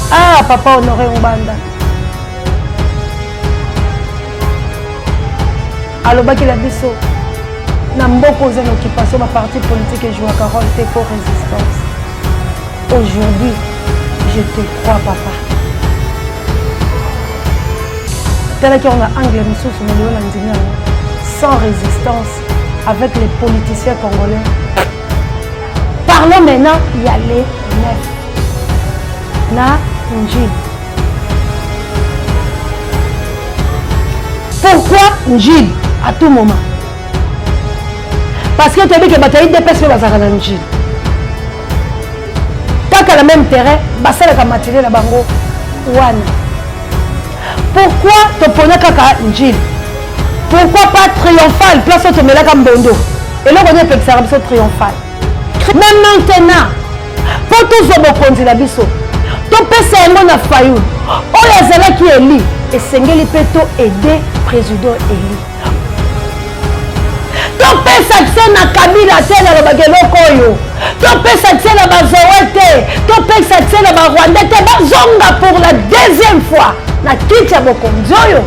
Ah, papa Honore Ngbanda alobaki na biso na mboka oza na occupation baparti politique ejouaka role te po résistance. Aujourd'hui, je te crois, papa. Talaki yango na angle mosusu, mais lelo nandimi yango. Sans résistance avec les politiciens congolais. Parlons maintenant, il y a les neuf na Ndjili. Pourquoi Ndjili à tout moment? Parce que toyebi ke bato ya UDPS mpe bazalaka na Ndjili, kaka na même terrain basalaka matériel na bango wana. Pourquoi topona kaka Ndjili? Pourquoi pas Triomphal, place oyo tomelaka mbondo? Eloko nini epekisaka biso Triomphal? Mais maintenant, mpo tozwa bokonzi na biso, topesa yango na Fayulu oyo azalaki eli, esengeli mpe to aide président eli. Topesa tie na Kabila te, nalobaka eloko oyo. Topesa tie na bazowe te, topesa tie na barwandais te, bazonga pour la deuxième fois na kiti ya bokonzi oyo.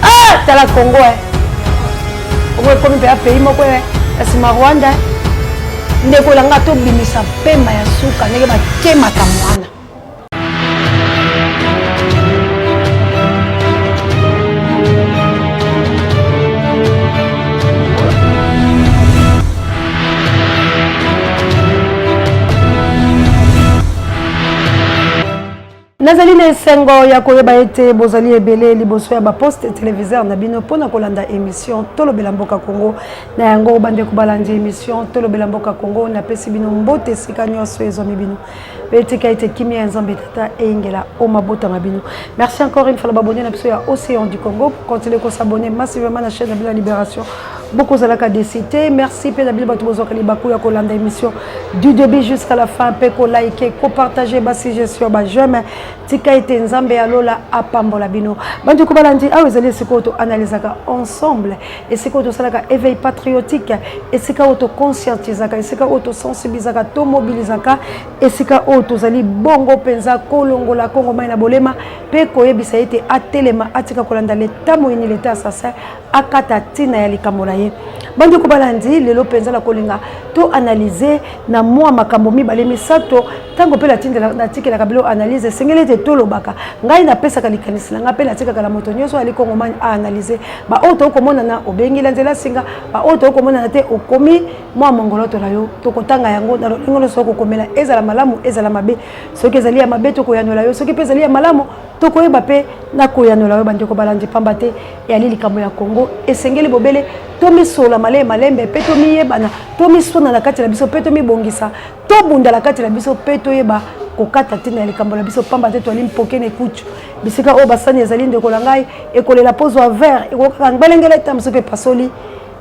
Ah, tala Congo, eh. Congo ekomi mpenza pays moko ya nsima Rwanda. Ndeko na nga, tobimisa pemba ya suka ndenge bakemaka mwana. Nazali na esengo ya koyeba ete bozali ebele liboso ya baposte téléviseur na bino mpo na kolanda émission Tolobela Mboka Congo. Na yango, bandeko balandi émission Tolobela Mboka Congo, napesi bino mbote esika nyonso ezwami bino, mpe etika ete kimia ya Nzambe Tata eyingela o mabota na bino. Merci encore une fois na baabonnés na biso ya Océan du Congo. Continue kos'abonner massivement na chaîne na bino ya Libération, bokozalaka décité. Merci mpe na bino bato bozwaka libaku ya kolanda émission du début jusqu'à la fin, mpe kolike, kopartage, basuggestion, baj'aime. Tika ete Nzambe ya lola apambola bino. Bandeko balandi, awa ezali esika oyo toanalysaka ensemble, esika oyo tosalaka éveil patriotique, esika oyo toconscientisaka, esika oyo tosensibilisaka, tomobilisaka, esika oyo tozali bongo mpenza kolongola Kongo mai na bolema mpe koyebisa ete atelema, atika kolanda leta moyini, leta assassin, akata ntina ya likambo na ye. Bandeko balandi, lelo mpenza na kolinga to analyse na mwa makambo mibale misato. Ntango mpe natikelaka bilo analyse, esengeli ete tolobaka. Ngai napesaka likanisi na ngai mpe natikaka na moto nyonso ali kongomani aanalyse. Baoyo tokomonana, obengila nzela singa. Baoyo tokomonana te, okomi mwa mongoloto na yo, tokotanga yango na lolenge nyonso okokomela, ezala malamu, ezala mabe. Soki ezali ya mabe, tokoyanola yo. Soki mpe ezali ya malamu, tokoyeba mpe na koyanola yo. Bandeko balandi, pamba te eyali likambo ya Kongo, esengeli bobele tomisola malembe malembe mpe tomiyebana, tomisona na kati na biso mpe tomibongisa, tobunda na kati na biso mpe toyeba kokata ntina ya likambo na biso, pamba te toali mpoke na ekutu. Bisika oyo basani ezali, ndeko na ngai, ekolela pozwa verre, ekokaka ngbelengele ta mosusu mpe pasoli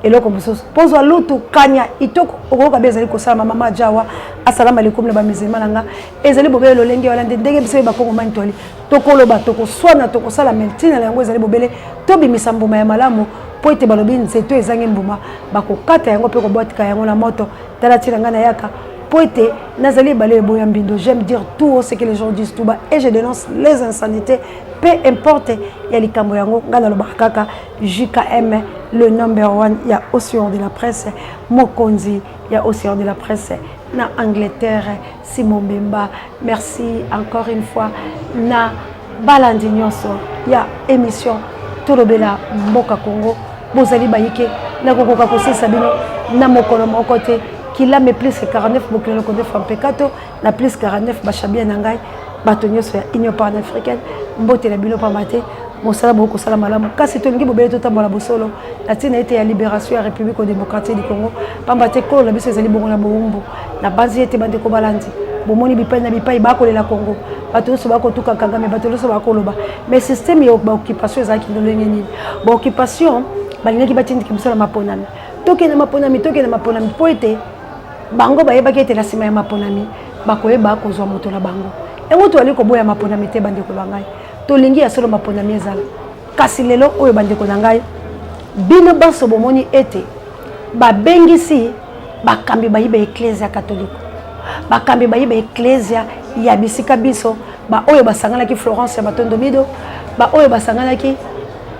eloko mosusu, pozwa lutu kanya itoko, okoyoka be ezali kosalama. Mama Jawa asalama likomi na bamizilma na nga. Ezali bobele lolenge wana nde ndenge biso ye bakongomani toali, tokoloba, tokoswana, tokosala, me ntina na yango ezali bobele tobimisa mbuma ya malamu, mpo ete balobi nzete ezangi mbuma bakokata yango mpe kobwatika yango na moto. Tala ntina ngai nayaka, mpo ete nazali ebale eboya mbindo. J'aime dire tout haut ce que les gens disent tout bas et je dénonce les insanités, peu importe ya likambo yango. Ngai nalobaka kaka JKM, le number one ya Océan de la Presse, mokonzi ya Océan de la Presse na Angleterre, Simon Bemba. Merci encore une fois na balandi nyonso ya émission Tolobela Mboka Congo. Bozali bayike, nakokoka kosilisa bino na mokolo moko te. Kilame plus 49, bokilo lokondo mpekato na plus 49, bashabia na ngai, bato nyonso ya Union panafricaine, mbote na bino, pamba te mosala bokoki kosala malamu. Kasi tolingi bobele totambola bosolo na ntina ete ya libération ya République démocratique du Congo, pamba te kolo na biso ezali bongo na bowumbu. Nabanzi ete bandeko balandi bomoni bipai na bipai bakolela Congo, bato nyonso bakotuka Kagame, bato nyonso bakoloba. Mais système ya baoccupation ezalaki ndolenge nini? Baoccupation balingaki batindika biso na maponami, tokende maponami, tokende maponami, mpo ete bango bayebaki ete na nsima ya maponami bakoyeba kozwa moto na bango. Yango toyali koboya maponami te, bandeko ba ngai. Tolingi ya solo maponami ezala. Kasi lelo oyo, bandeko na ngai, bino banso bomoni ete babengisi bakambi bayi ba eklezia katolike, bakambi bayi ba eklezia ya bisika biso baoyo basanganaki Florence ya Matondo Mido, baoyo basanganaki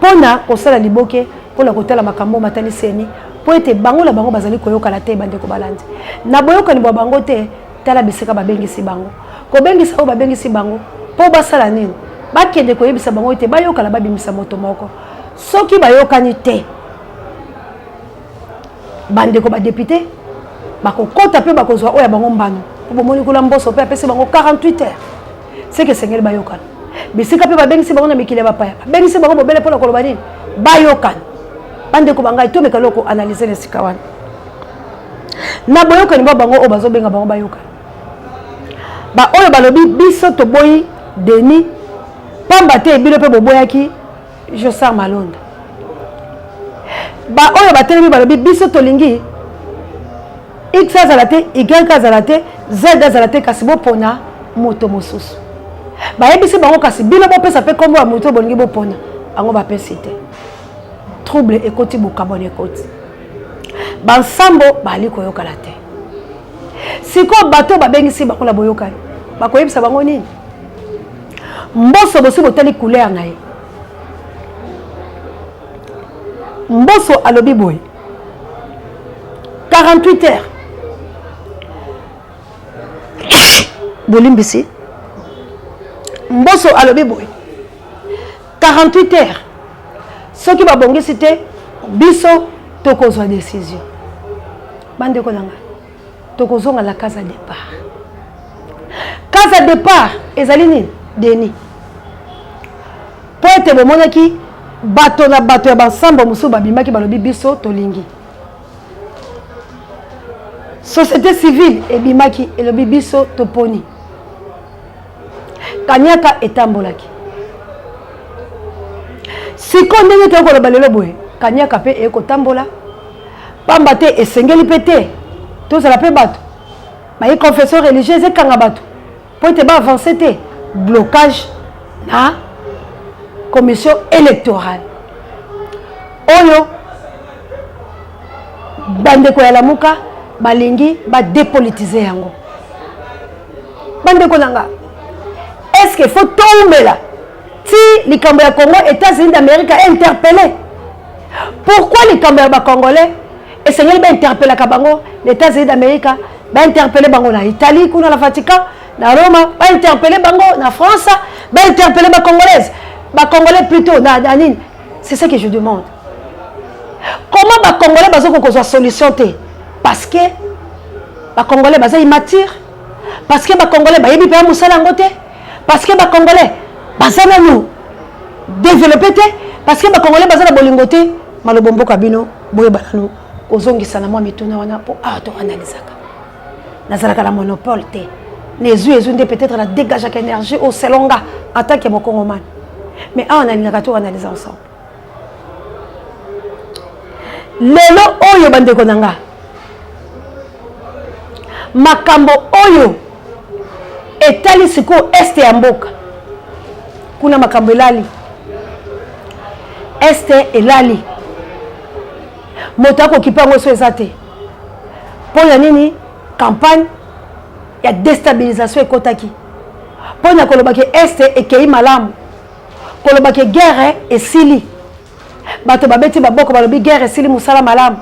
mpo na kosala liboke mpo na kotala makambo matali CENI, mpo ete bango na bango bazali koyokana te. Bandeko balandi, na boyokani bwa bango te. Tala bisika babengisi bango, kobengisa oyo babengisi bango mpo basala nini? Bakende koyebisa bango ete bayokana, babimisa moto moko. Soki bayokani te, bandeko badéputés bakokɔta mpe bakozwa oyo ya bango mbano. Mpo bomoni kuna Mboso mpe apesi bango 48 heures, seke esengeli bayokana. Bisika mpe babengisi bango na mikili ya bapaya, babengisi bango bobele mpona koloba nini? Bayokana. Bandeko bangai, tomeka loko analyse na esika wana. Na boyokani bwa bango oyo bazobenga bango bayokani, baoyo balobi: "Biso toboyi Denis, pamba te bino mpe boboyaki Josar Malonda." Baoyo batelemi balobi: "Biso tolingi X azala te, Y azala te, Z azala te, kasi bopona moto mosusu." Bayebisi bango: "Kasi bino bopesa mpe nkombo ya moto bolingi bopona." Bango bapesi te. Trouble ekoti, bokabwana ekoti, bansambo bali koyokana te. Sikoyo bato babengisi bango na boyokani, bakoyebisa bango nini? Mboso, bosi botali couleur na ye. Mboso alobi boye: 48 heures. Bolimbisi, Mboso alobi boye: 48 heures, soki babongisi te, biso tokozwa décision. Bandeko na ngai, tokozonga la case à départ. Case à départ ezali nini? Denis, mpo ete bomonaki bato na bato ya bansambo mosusu babimaki, balobi: "Biso tolingi." Société civile ebimaki, elobi: "Biso toponi." Kaniaka etambolaki. Sikoyo ndenge toyei koloba lelo boye, kaniaka mpe eye kotambola, pamba te esengeli mpe te tozala mpe bato baye confession religieuse ekanga bato mpo ete baavance te. Blocage na commission électorale oyo, bandeko ya Lamuka balingi badépolitiser yango. Bandeko na nga, est ce que faut toumela ti likambo ya Congo, États-Unis d'Amérique interpellé? Pourquoi likambo ya bacongolais esengeli bainterpellaka bango na États-Unis d'Amérique, bainterpelle bango na Italie, kuna na Vatican, na Roma, bainterpelle bango na France, bainterpelle bacongolaise, bacongolais plutôt na nini? C'est ce que je demande. Comment bacongolais bazokoka kozwa solution te? Parce que bacongolais baza immature, parce que bacongolais bayebi mpenza mosala yango te, parce que bacongolais baza nanu développé te, parce que bacongolais baza na bolingo te. Maloba mboka bino boyeba nanu kozongisa na mwa mituna wana, mpo awa toanalizaka. Nazalaka na monopole te, na ezwi ezwi nde peut-être na dégageaka énergie oyo selon nga en tant que mokongomani, mais awa nalingaka toanalyse ensemble. Lelo oyo, bandeko na nga, makambo oyo etali sikoyo est ya mboka kuna, makambo elali, est elali, moto akokipa yango so eza te. Mpo na nini? Campagne ya déstabilisation ekɔtaki mpo na koloba ke est ekei malamu, koloba ke guerre esili. Bato babeti baboko, balobi guerre esili, mosala malamu.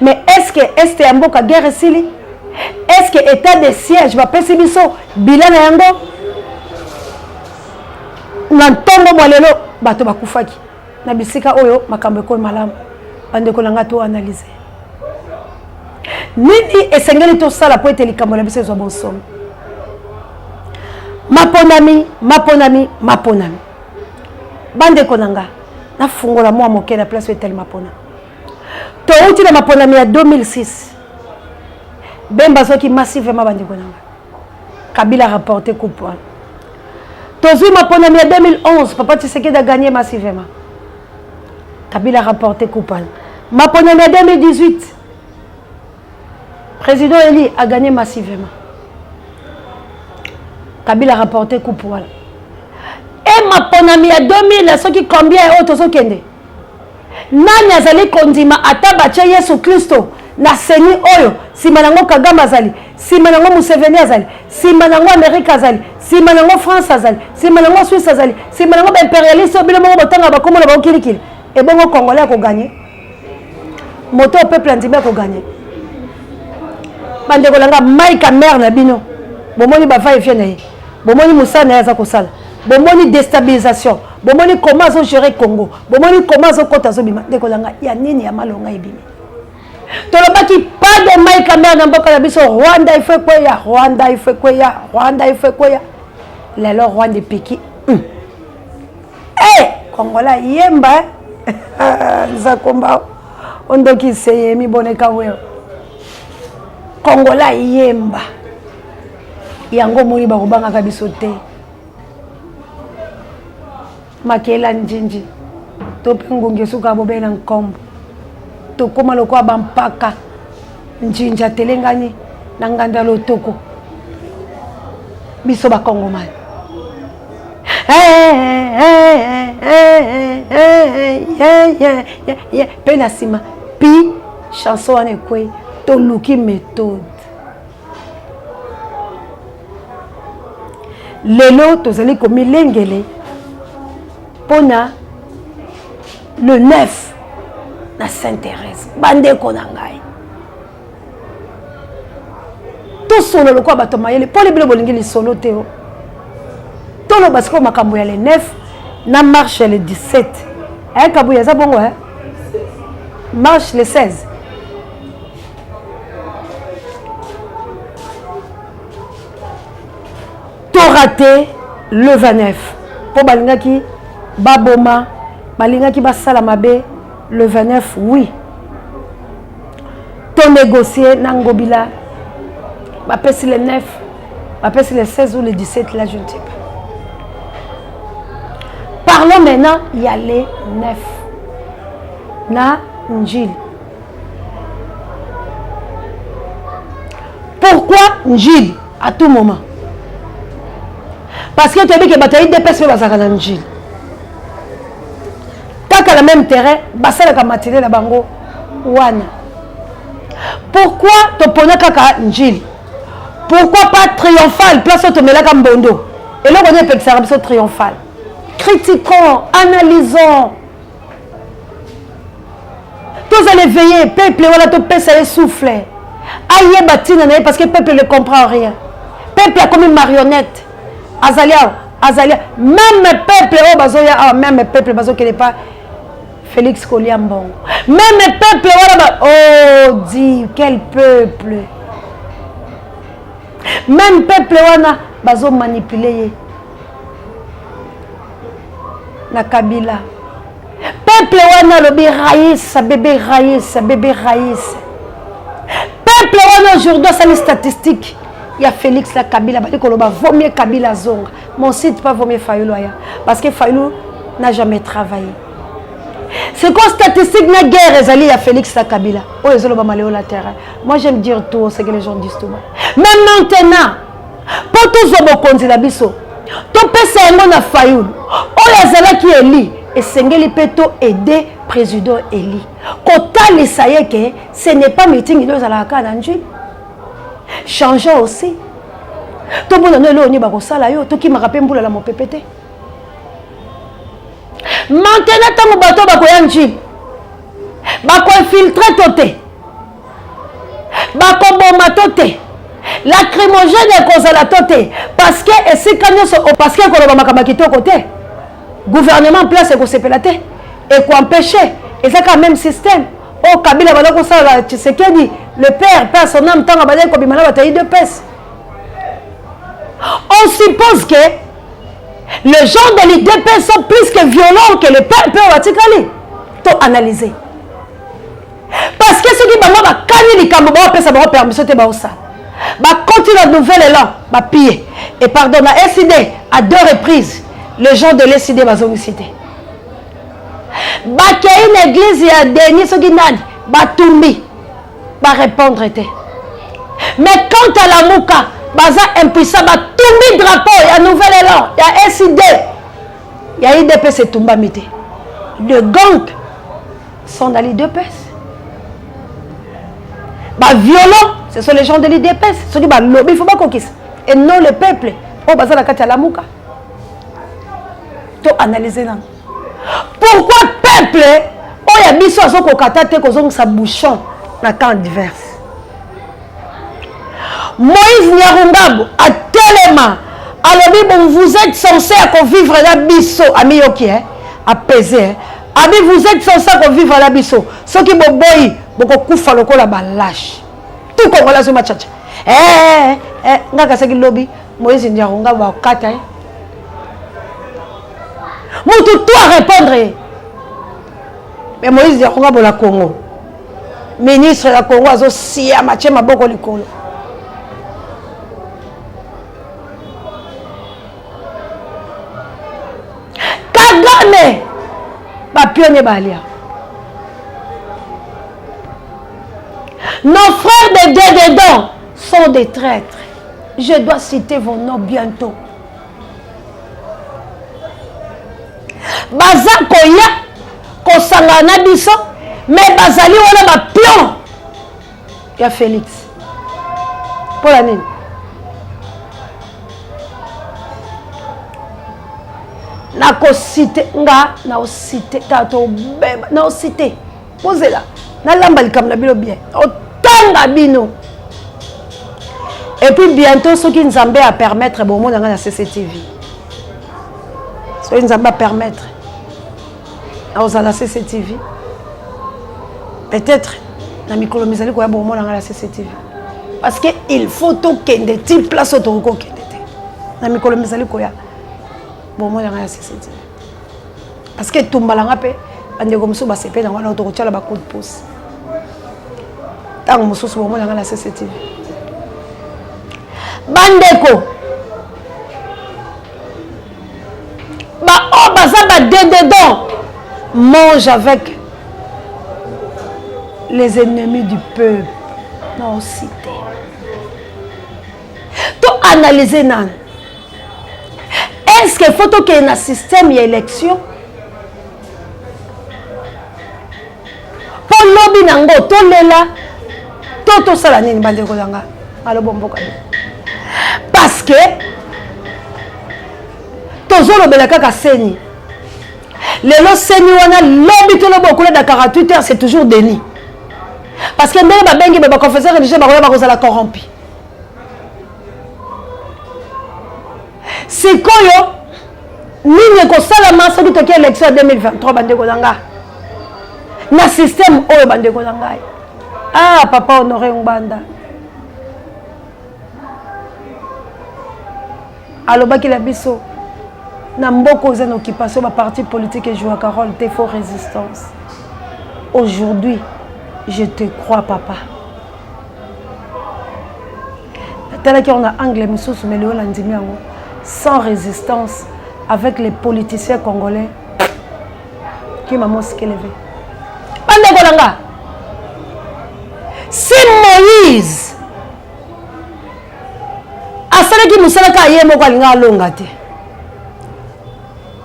Mais est ce que est ya mboka guerre esili? Est ce que état de siège bapesi biso bilan na yango? Na ntongo mwa lelo, bato bakufaki na bisika oyo makambo ekoyi malamu. Bandeko na ngai, toanalyse nini esengeli tosala mpo ete likambo na biso ezwa bonsomi. Maponami, maponami, maponami. Bandeko na nga, nafungola mwa moke na place oyo etali maponami. Touti na maponami ya 2006, Bemba azwaki massivement. Bandeko na nga, Kabila remporté coupe wana. Tozwi maponami ya 2011, papa Tshisekedi a gagné massivement, Kabila remporté coupe wana. Maponami ya 2018, président élu a gagné massivement, Kabila remporté coupe wana. E maponami ya 2000 soki combien oyo tozokende, nani azali kondima ata batie Yesu Kristo na CENI oyo? Nsima na yango Kagame azali, nsima na yango Museveni azali, nsima na yango Amerika azali, nsima na yango France azali, nsima na yango Suisse azali, nsima na yango baimperialiste oyo bino moko botanga bakombo na bango kilikili. Ebongo Congolais akoganye? Moto oyo peuple andimi akoganye? Bandeko na nga, Mike Amer na bino, bomoni ba va et vient na ye, bomoni mosala na ye aza kosala, bomoni destabilisation, bomoni comment azo gérer Congo, bomoni comment azokota azobima. Ndeko na nga, ya nini ya malonga ebimi? Tolobaki pas de Mike Amer na mboka na biso. Rwanda ifo ekweya, Rwanda ifo ekweya, Rwanda ifo ekweya. Lelo Rwanda epiki. Hey, Congolais yemba nzakomba ondoki seyemi boneka wewe. Congolais yemba yango omoni bakobangaka biso te. Makela njinji to mpe ngungi esuka bobe na nkombo. Tokóma lokola bampaka njinji atelengani na nganda lotoko. Biso bakongomani mpe na nsima pi chanson wana ekwei, toluki méthode. Lelo tozali komilengele mpona le 9 na Sainte Thérèse. Bandeko na ngai, tosolo lokola bato mayele mpona bino bolingi lisolo te. O toloba sikoyo makambo ya le 9 na marche ya le 17. Kabuya eza bongo, eh? Marche le 16. Toraté le 29 mpo balingaki baboma, balingaki basala mabe le 29. Oui, tonégocie na Ngobila, bapesi le 9, bapesi le 16 ou le 17, là je ne sais pas. Parlons maintenant, il y a les 9 na Njili. Pourquoi Njili à tout moment? Parce que toyebi ke bato ya UDPS mpe bazalaka na Njili, kaka na même terrain basalaka matinée na bango wana. Pourquoi topona kaka Njili? Pourquoi pas Triomphal, place oyo tomelaka mbondo? Eloko nini epekisaka biso Triomphal? Critiquons, analysons, tozala éveillé. Peuple wana topesa ye souffle, ayeba ntina na ye, parce que peuple ne comprend rien. Peuple akomi marionnette, azali awa, azali même peuple oyo bazoya awa, même peuple bazokende pa Félix kolia mbongo, même peuple wana ba oh dit quel peuple? Même peuple wana bazomanipule ye na Kabila. Peuple wana alobi raïs bébé, raïs bébé, raïs. Peuple wana aujourd'hui asali statistique ya Félix na Kabila, bali koloba vaut mieux Kabila azonga. Mon site pas vaut mieux Fayulu aya, parce que Fayulu n'a jamais travaillé. C'est quoi statistique na guerre ezali ya Félix na Kabila oyo ezoloba maleo la terrain? Moi, j'aime dire tout ce que les gens disent tout bas. Mais maintenant, mpo tozwa bokonzi na biso, topesa yango na Fayulu oyo azalaki eli, esengeli mpe to aider président eli kotalisa ye ke ce n'est pas meeting nde ozalaka kaka na Njili. Changeons aussi, tomona no eloko nini bakosala yo. Tokimaka mpe mbula na mopepe te. Maintenant, ntango bato bakoya Njili, bakoinfiltre to te, bakoboma to te, lacrymogène ekozala to te, parce que esika nyonso, parce que ekoloba makambo ya kitoko te, gouvernement en place ekosepela te, ekoempêche. Eza kaka même système oyo Kabila banda kosala Tshisekedi le père, père son âme, ntango abandaki kobima na bato ya UDPS. On suppose que les gens de l'UDPS sont plus que violents que le peuple oyo batikali. To analyser, parce que soki bango bakani likambo, baopesa bango permission te, baosala, bakoti na Nouvel Élan, bapille et pardon na ECiDé à deux reprises. Les gens de l'ECiDé bazongisi te. Bakei na église ya Denis soki nani, batumbi, barépondre te. Mais quant à Lamuka, baza impuissant. Batumbi drapeau ya Nouvel Élan, ya ECiDé, ya UDPS etumbami te. Le gang sont dans l'UDPS, baviolent. Ce sont les gens de l'UDPS. Soki balobi, il faut bakokisa. Et non le peuple. Oyo baza na kati ya Lamuka. To analyser nano. Pourquoi peuple oyo ya biso azokoka ata te kozongisa bouchon na camp diverse? Moïse Nyarungabo atelema alobi bon, vous êtes censé à kovivre na biso, amiyoki hein, apaisé hein. Abi vous êtes censé à kovivre na biso, soki boboyi bokokufa lokola ba lâche. Tout Congolais azoma chacha. Eh, eh, eh, nga kasaki lobi Moïse Nyarungabo akata hein. Mutu tout a répondre ye. Mais Moïse Nyarungabo la Congo. Ministre ya Congo azosia matie maboko likolo. Kagame ba pionnier balia. Nos frères de Dédédon sont des traîtres. Je dois citer vos noms bientôt. Baza koya kosangana na biso, mais bazali wana ba pion ya Félix. Mpo na nini? Nakosite nga, naosite tata obeba, naosite bozela nalamba likambo na bino bien, otanga bino. Et puis bientôt soki Nzambe a permettre, bomona nga na CCTV. Soki Nzambe a permettre nakozala CCTV, peut-être na mikolo mizali koya, bomona nga na CCTV, parce que il faut tokende ti place oyo tokoki kokende te. Na mikolo mizali koya bomona nga na CCTV, parce que etumbalanga mpe bandeko mosusu basepeli yango wana, tokotiala ba coup de pouce. Ntango mosusu bomona nga na CCTV. Bandeko baoyo baza badededon mange avec les ennemis du peuple, na osite to analyse nanu. Est-ce que faut tokende na système ya élection mpo lobi nango tolela to tosala nini? Bandeko na nga, alobo mboka, parce que tozolobela kaka CENI lelo, CENI wana lobi, toloba okoleda 48 heures, c'est toujours déni, parce que ndenge babengi ba baconfession religieux bakoya, bakozala corrompu. Sikoyo nini ekosalama soki toki élection ya 2023? Bandeko na nga, na système oyo, bandeko na ngai, ah, papa Honoré Ngbanda alobaki na biso, na mboka oza na occupation, baparti politique ejouaka rôle te, faut résistance. Aujourd'hui je te crois, papa. Natalaki yango na angle mosusu, mais lelo nandimi yango. Sans résistance avec les politiciens congolais kima moskeleve. Bandeko na nga, si Moïse asalaki mosala kaka ye moko, alinga alonga te.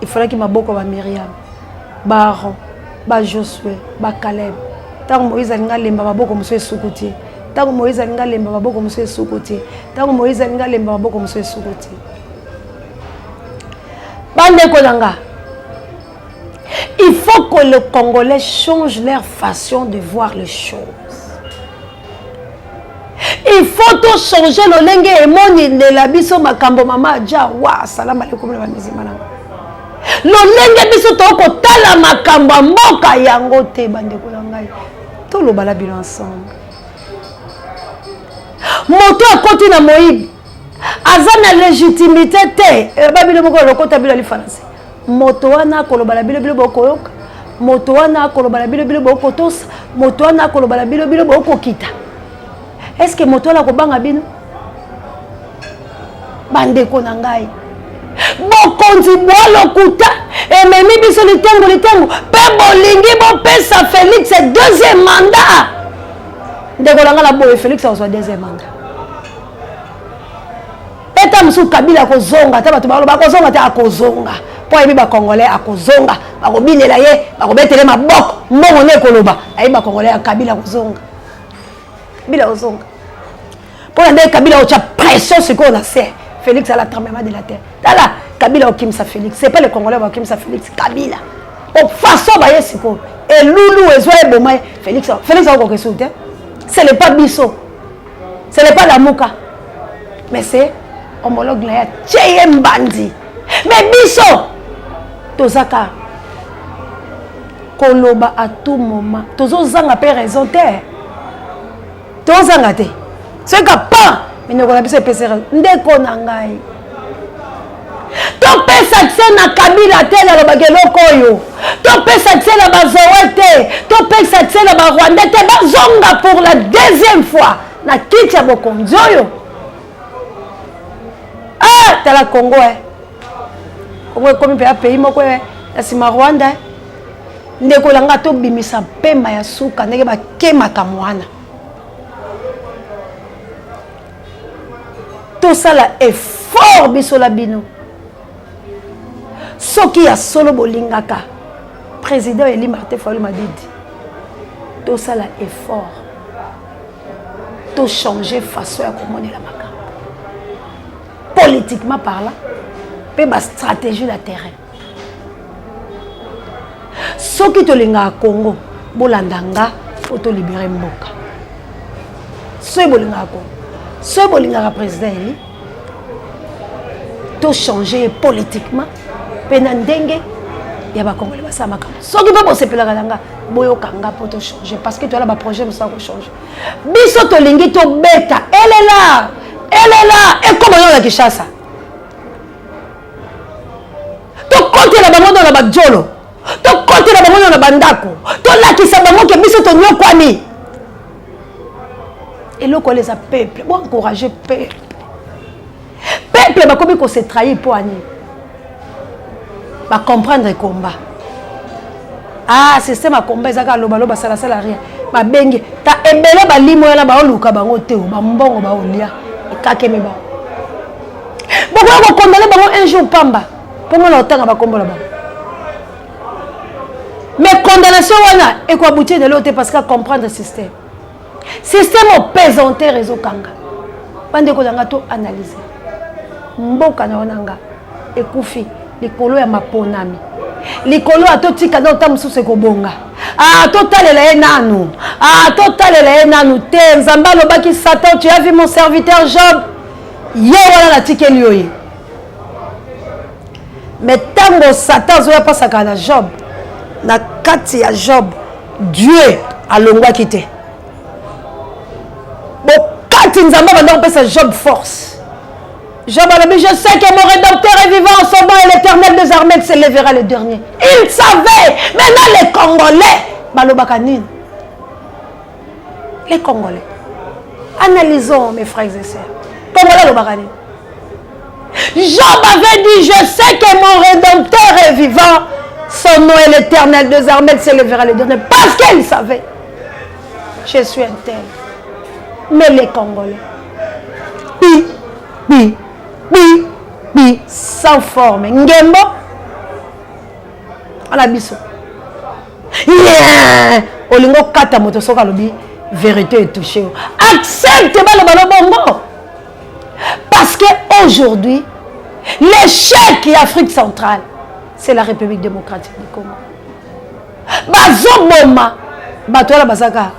Ifalaki maboko ba Miriam, ba Aaron, ba Josué, ba Caleb. Ntango Moïse alinga alemba, maboko mosusu esuku te. Ntango Moïse alinga alemba, maboko mosusu esuku te. Ntango Moïse alinga alemba, maboko mosusu esuku te. Bandeko na nga, il faut que le Congolais change leur façon de voir les choses. Il faut tochanger lolenge emonindela biso makambo. Mama aja wa salama alaikum na bamizima nanga. Lolenge biso tokotala makambo ya mboka yango te, bandeko na ngai, tolobala bino ensemble. Moto akoti na moyibi aza na légitimité te. Eloba bino moko, lokota bino lifalanse. Moto wana akoloba na bino, bino bokoyoka. Moto wana akoloba na bino, bino bokotosa. Moto wana akoloba na bino, bino bokokita. Est-ce que moto wana akobanga bino? Bandeko na ngai, bokonzi bwa lokuta ememi biso litengo litengo, mpe bolingi bopesa Félix deuxième mandat. Ndeko na ngai, na boye Félix akozwa deuxième mandat mpe ta mosusu Kabila akozonga. Ata bato baloba akozonga te, akozonga, mpo ayebi bacongolais. Akozonga, bakobinela ye, bakobetele maboko, mbongo nde ekoloba. Ayebi bacongolais ya Kabila. Akozonga, Kabila akozonga. Mpo na ndenge Kabila otya pression sikoyo na se Félix ala tremblement de la terre. Tala Kabila okimisa Félix, c'est pas les Congolais bakimisa Félix, Kabila. Po façon baye sikoyo elulu ezwa eboma ye Félix, Félix akokoka esuku te. Ce n'est pas biso, ce n'est pas Lamuka, mais c'est homologue na ye atie ye mbandi. Mais biso tozaka koloba à tout moment, tozozanga mpe raison te, tozanga te soki ka pan minoko na biso epesi raison. Ndeko na ngai, topesa accès na Kabila te, nalobaka eloko oyo, topesa accès na bazowe te, topesa accès na barwandais te, bazonga pour la deuxième fois na kiti ya bokonzi oyo. Ah, tala Congo, eh. Congo ekomi mpenza pays moko eh, na nsima Rwanda eh. Ndeko na nga, tobimisa mpema ya suka ndenge bakemaka mwana, tosala effort biso la bino. Soki ya solo bolingaka président élu Martin Fayulu Madidi, tosala effort, tochange façon ya komonela makambo politiquement parlant mpe bastratégie na terrain. Soki tolingaka Congo, bolanda nga po tolibere mboka. Soki bolingaka Congo, soki bolingaka président élu, tochange ye politiquement mpe na ndenge ya bakongole basala makambo. Soki mpe bosepelaka na nga, boyoka nga mpo tochange, parce que toyala baprojet mosusu ya kochange. Biso tolingi tobeta elela elela ekoma nano na Kinshasa, tokotela bango nano na bajolo, tokotela bango nano na bandako, tolakisa bango ke biso tonyokwami. Eloko wana eza peuple, boencourage peuple. Peuple bakomi kose trahir mpo ani bacomprendre combat. Ah, système ya combat ezaka alobaloba, salasala, rien. Babengi ta ebele balimo wana, baoluka bango te, bambongo baolia ekakemi bango. Bokoya kokondane bango un jour pamba mpo ngana otanga bakombola bango, mais condamnation wana ekoaboutir lelo te, parce que comprendre système, système opesanteur ezokanga. Bandeko na nga, to analyse mboka na yo na nga ekufi likolo ya maponami, likolo ya totika na ota mosusu ekobonga. Ah, totalela ye nanu, ah, totalela ye nanu te. Nzambe alobaki: "Satan, tu as vu mon serviteur Job? Ye wana natikeli yo ye." Mais ntango Satan azoya mpasaka na Job, na kati ya Job, Dieu alongwaki te. Bokati Nzambe abanda kopesa Job force. Job alobi: "Je sais que mon rédempteur est vivant, son nom est l'Éternel des armées, qui se lèvera le dernier." Il savait. Maintenant les Congolais balobaka nini? Les Congolais, analysons, mes frères et sœurs, Congolais alobaka nini? Job avait dit: "Je sais que mon rédempteur est vivant, son nom est l'Éternel des armées, se lèvera le dernier." Parce qu'il savait: je suis un tel. Mais les Congolais, pi pi pi pi, sans forme, ngembo ala biso, yeah! Olingi okata moto soki alobi vérité, etouche yo, accepte baloba no bongo, parce que aujourd'hui l'échec ya Afrique centrale, c'est la République démocratique du Congo. Bazoboma bato wana, bazaka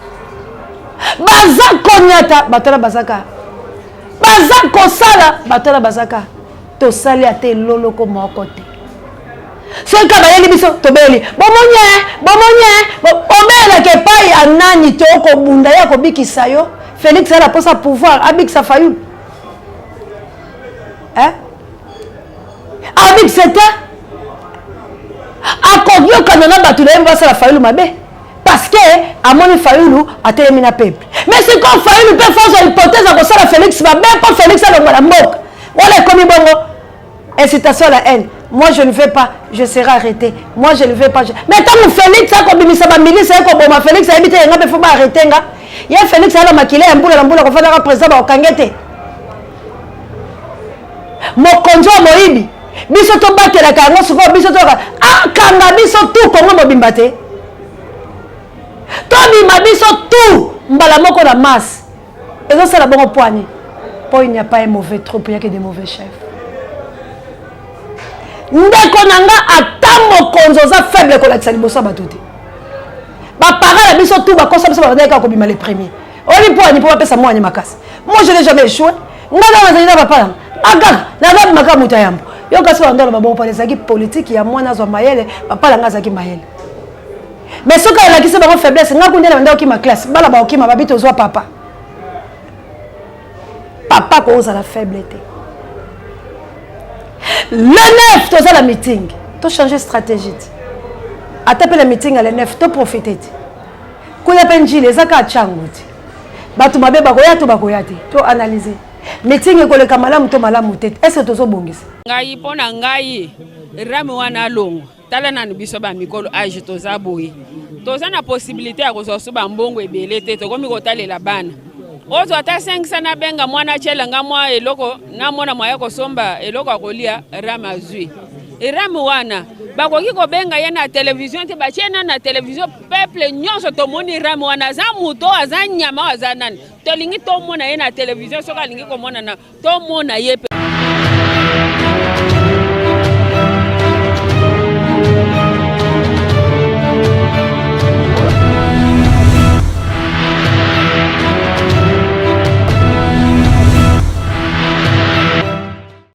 baza koniata bato wana, bazaka baza kosala bato wana, bazaka tosali ata eloloko moko te. Soki kaka bayeli biso, tobeli bomonye bomonye, obelaka epai ya nani? Tokobunda ye, akobikisa yo. Félix ala mposa pouvoir, abikisa Fayulu, eh? Abikisa te, akoyokana na bato na ye basala Fayulu mabe, parce que amoni Fayulu atelemi na peuple. Mais sikoyo Fayulu mpe fazwa hypothèse akosala Félix mabe mpo Félix alongwa na mboka wana. Ekomi bongo incitation à la haine. Moi je ne veux pas, je serai arrêté. Moi je ne veux pas je... Mais ntango Félix akobimisa bamilice aye koboma Félix, ayebi te yenga mpe fo baarrêter nga. Ye Félix aya na makila ya mbula na mbula, kofandaka président, bakokange te. Mokonzi wa moyibi, biso tobatelaka yango. Sikoyo biso toka akanga biso tu Kongo mobimba te, tobima biso tu mbala moko na masse. Ezosala bongo pwani. Mpo il n'y a pas un mauvais troupe, il n'y a que des mauvais chefs. Ndeko na nga, ata mokonzi oza faible, kolakisa liboso ya bato te. Baparent na biso tu bakosa biso, babandaki kaka kobima le premier. Oli mpo ani mpo bapesa mwana makasi. Moi, je n'ai jamais échoué. Nga kaka nazali na papa nanga akaka nazabimaka moto ya yambo. Yo kasi bando aloba bongo, mpona ezalaki politike ya mwana azwa mayele. Papa nanga azalaki mayele, mais soki alakisi bango faiblesse, nga kunde na banda okima classe, bala baokima babi tozwa papa. Papa kozala faible te. Le 9 toza na meeting, tochange stratégie te. Ata mpe na meeting ya le 9, toprofite te. Kuna mpe Njili eza kaka Tshangu te. Bato mabe bakoya to bakoya te, to analyse meeting ekoleka malamu to malamu te. Est ce que tozobongisa? Ngai, mpo na ngai, RAM wana alongwa. Tala nanu biso bamikolo, age toza boye, toza na possibilité ya kozwa so bambongo ebele te. Tokomi kotalela bana. Ozwa ata 500, nabenga mwana atiela mwa eloko, namona mwaya kosomba eloko ya kolia. RAM azwi RAM wana, bakoki kobenga ye na televizio te? Batie nani na televizio? Peuple nyonso tomoni RAM wana aza moto, aza nyama, aza nani? Tolingi tomona ye na televizio. Soki alingi komonana, tomona ye mpe.